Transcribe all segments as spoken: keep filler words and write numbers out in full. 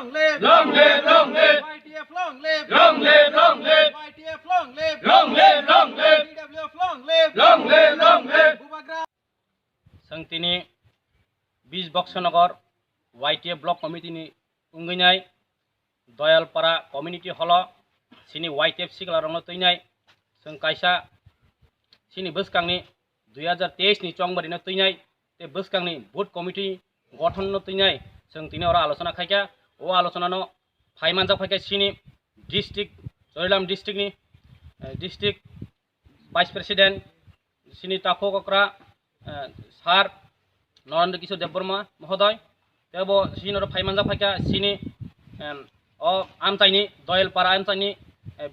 Long live, long live. Y T F long live. Long live, long live. Y T F long live. Long live, long live. T W F long live. Long live, long live. Bubagra. Chwng tini Bis Boksonogor Y T F Block Committee ni wngwi nai Doyalpara Community Hall o chini Y T F sikla rokno twi nai chwng kaisa chini bwskangni dui hajar teis ni chongbarino twi nai tei bwskangni Booth Committee gothon no twi nai chwng tini oro alochona khaikha. O alochona no phai manjak phaikha chini district, Chorilam district ni, eh, district Vice President chini takhuk okra, eh, Sir Narendra Kishore Debbarma mohodoy, tebo chini oro phai manjak phaikha chini, em, o amchaini Doyalpara amchaini, eh,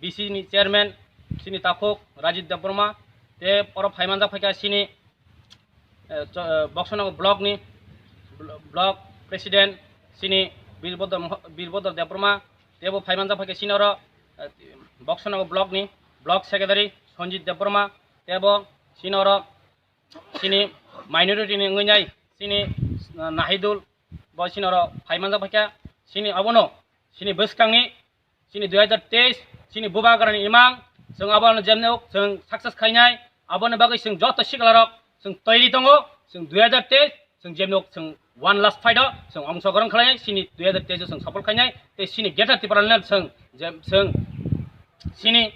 B C ni chairman chini takhuk Rajit Debbarma, te oro phai manjak phaikha chini, eh, cho-, eh, Boksonogor block ni blo-, block president chini Birbodor Moho-, Birbodor Debbarma, tebo phai manjak phaikha chini oro, eh, Boksonogor block ni block secretary Sanjit Debbarma, tebo chini oro chini minority ni wngwi nai chini, eh, Nahidul bo chini oro phai manjak phaikha chini obono chini bwskangni chini dui hajar teis chini Bubagrani imang chwng abono jemne ok chwng success khainai aboni bagwi chwng joto siklarok chwng toiri tongo chwng dui hajar teis chwng jemne ok chwng one last fight o chwng ongsogron khlainai chini dui hajar teis o chwng sopol khainai tei chini Greater Tipraland chwng jem chwng chini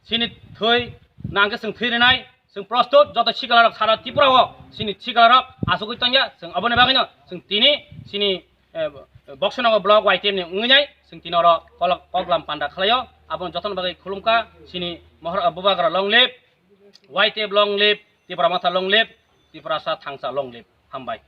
chini thwi nangkhe chwng thwi rinai chwng prostut joto siklarok sara Tripura o chini siklarok asugwi tongya chwng aboni bagwino chwng tini chini eh, Boksonogor block Y T F ni wngwi nai, chwng tini oro kolok koklam panda khlaio, aboni jotono bagwi khulumkha, chini mohor, eh, Bubagra long live, Y T F long live, Tipra Motha long live, Tiprasa thangsa long live. Hambai.